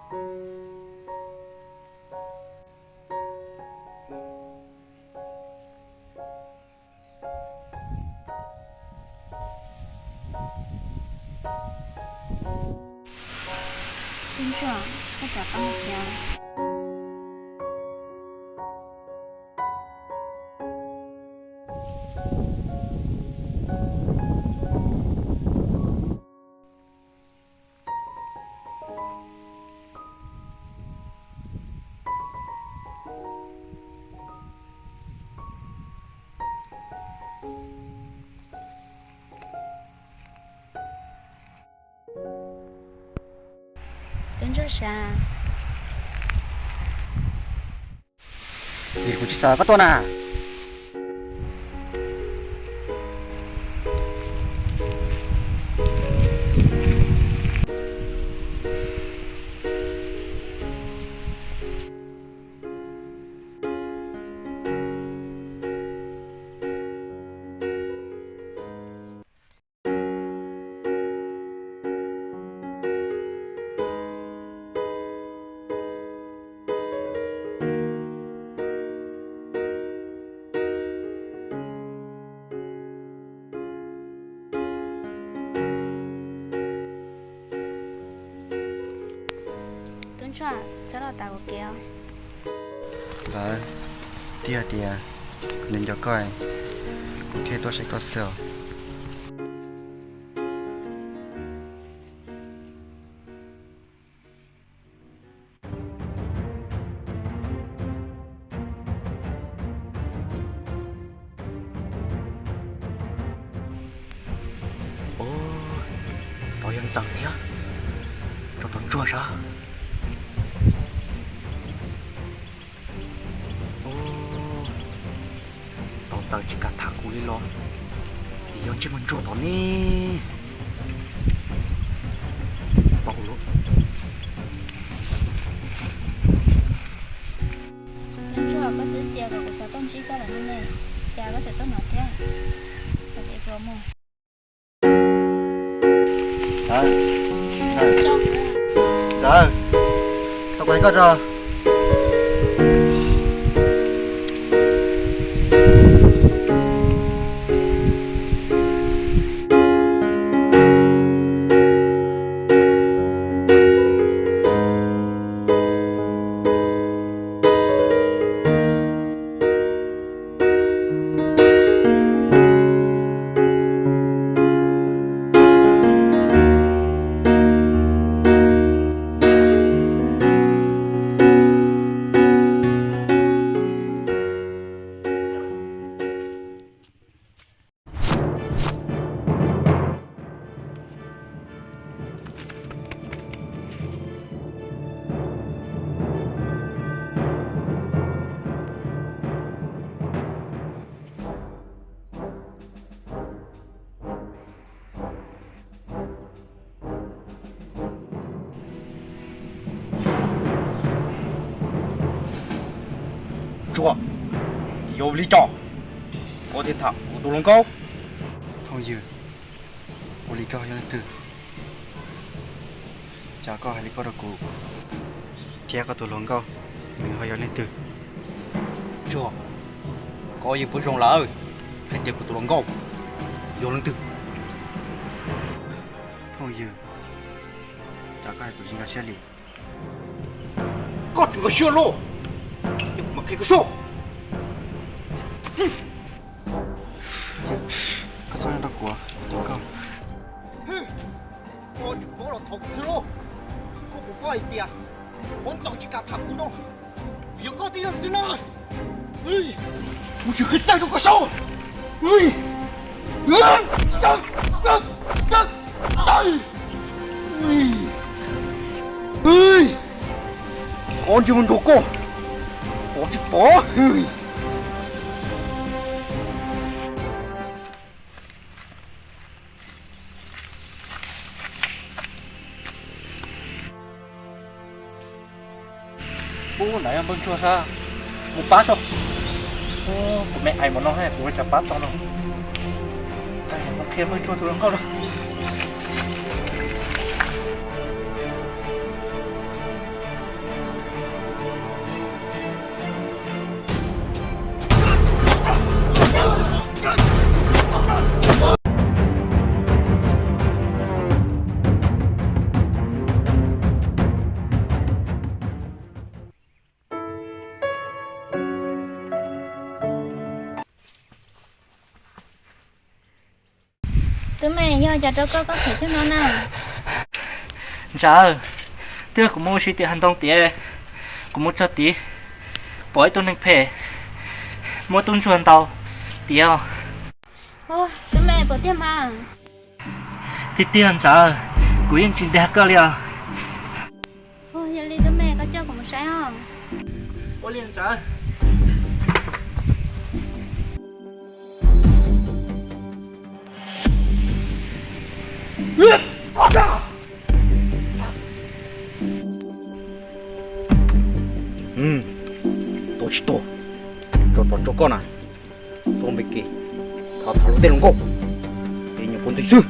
Tub Ntsuag, koj rov qab mus cas? Tub Ntsuag sav. Kuv tsis xav koj tuaj na. Tub Ntsuag, txhob los tav kuv kev os. Ntxawm, twb yog tias kuv nco koj, kuv thiaj tuaj saib koj xwb os. Ov, tod yog Ntxawm thiab, tso tau Ntsuag sav. Ov, tod Ntxawm tsis kam tham kuv li los, vim yog ntsej muag ntsuag tod ne. Tub Ntsuag, koj twb tias kom kuv txhob tuaj ntsib koj lawm ne, cas koj tseem tuaj no thiab? Ntxawm, Ntxawm, tau kuv hais koj tso. Ntsuag, yog li cas koj thiaj tham kuv tus hluas nkauj? Phooj ywg, ua li koj yog leej twg? Cas koj hais li koj rau kuv, thiab koj tus hluas nkauj nws ho yog leej twg? Ntsuag, koj yeej paub zoo lawm hais tias kuv tus hluas nkauj yog leej twg. Phooj ywg, cas koj hais kuv tsis nkag siab li? Koj tsis nkag siab los, ces kuv mam qhia koj soj. Koj txhob nyob rau kuv, kuv tos koj. Koj tsis paub los thov kuv thiab lauj. Koj puas paub hais tias qhov Ntxawm tsis kam tham kuv no, vim yog koj tib leeg xwb na. Kuv tsis qhib tawj rau koj soj. Koj ntsej muag ntsuag koj, pom tsis pom? Ub, nrad yog npawg Ntsuag sab, mus pab tso. Ub, kuv me ais mus no kuv ua cas pab tau no. Mus qhia npawg Ntsuag tus hluas nkauj no. Tub me, yog cas rau koj, koj phem cuag no na? Ntsav, twb yog kuv mus ua si tim hav ntoo tiav, kuv mus txog tid pom ib tug neeg phem muab tub ntsuag ntaus tiav. Tub me, puas tiag mas? Tiag tiag Ntsav, kuv yeej tsis dag koj li os. Yog li tub me, koj coj kuv mus saib os. Ua li Ntsav. Tua tsis tuag, tso tso tso koj na, txo npe kev, thov tham luag tej hluas nkauj, ces nyuam qhuav ntxeev xwb.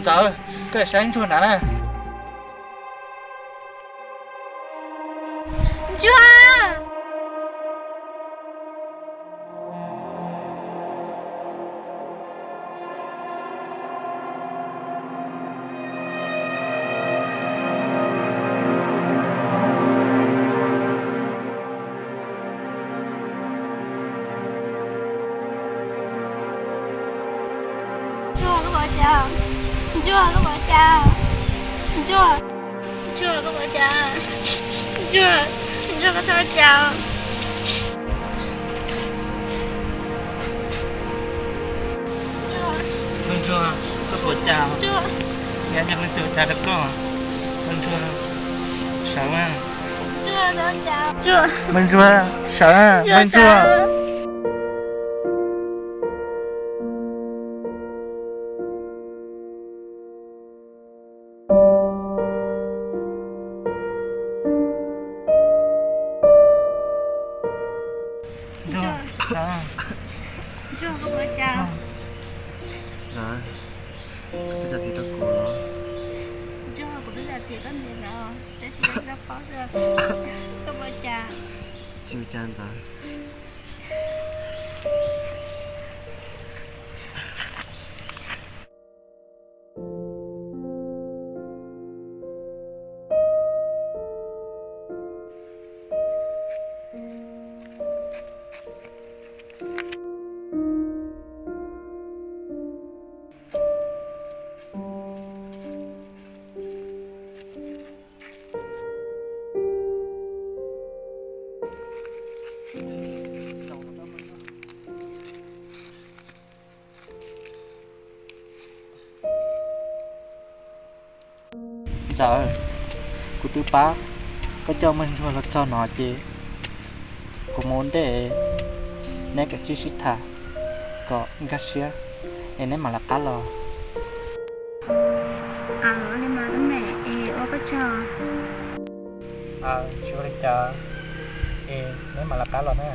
Ntxawm, koj saib ntsuag nrad na. Ntsuag! Ntsuag, koj puas cas? Ntsuag, koj puas cas? Ntsuag, Ntsuag, koj puas cas? Ntsuag, Ntsuag, koj txhob cas. Ntsuag, koj puas cas? Ntsuag, yog Ntsuag, koj puas cas rau koj? Ntsuag, sawv mas. Ntsuag, Ntsuag, sawv mas Ntsuag. Ntsuag, Ntsuag, koj puas cas? Ntsuag, koj twb zam txim rau kuv los? Ntsuag, kuv twb zam txim koj ntxiv lawm, tab sis koj paub xwb. Koj puas cas? Tsis ua cas Ntxawm. Ntxawm, kuv twb pab koj coj Meej Ntsuag los txog no ces kuv mus ua ntej, neb kav tsij sib tham kom nkag siab es neb mam lawv qab los. Ua li mas tub me, es ua koj tsaug. Tsis ua li cas, es neb mam lawv qab los na.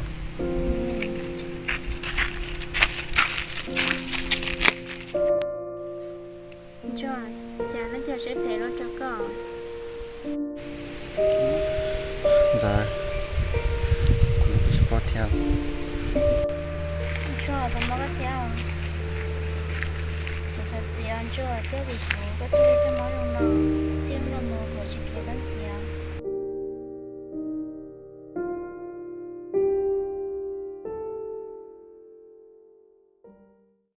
Ntsuag, cas leej twg siab phem luaj rau koj? Ntxawm, kuv twb tsis paub thiab. Ntsuag, puas mob koj thiab? Kuv thov txim os Ntsuag, thiab vim kuv koj thiaj li raug mob zoo no, txij hnub no mus kuv tsis khiav koj ntxiv.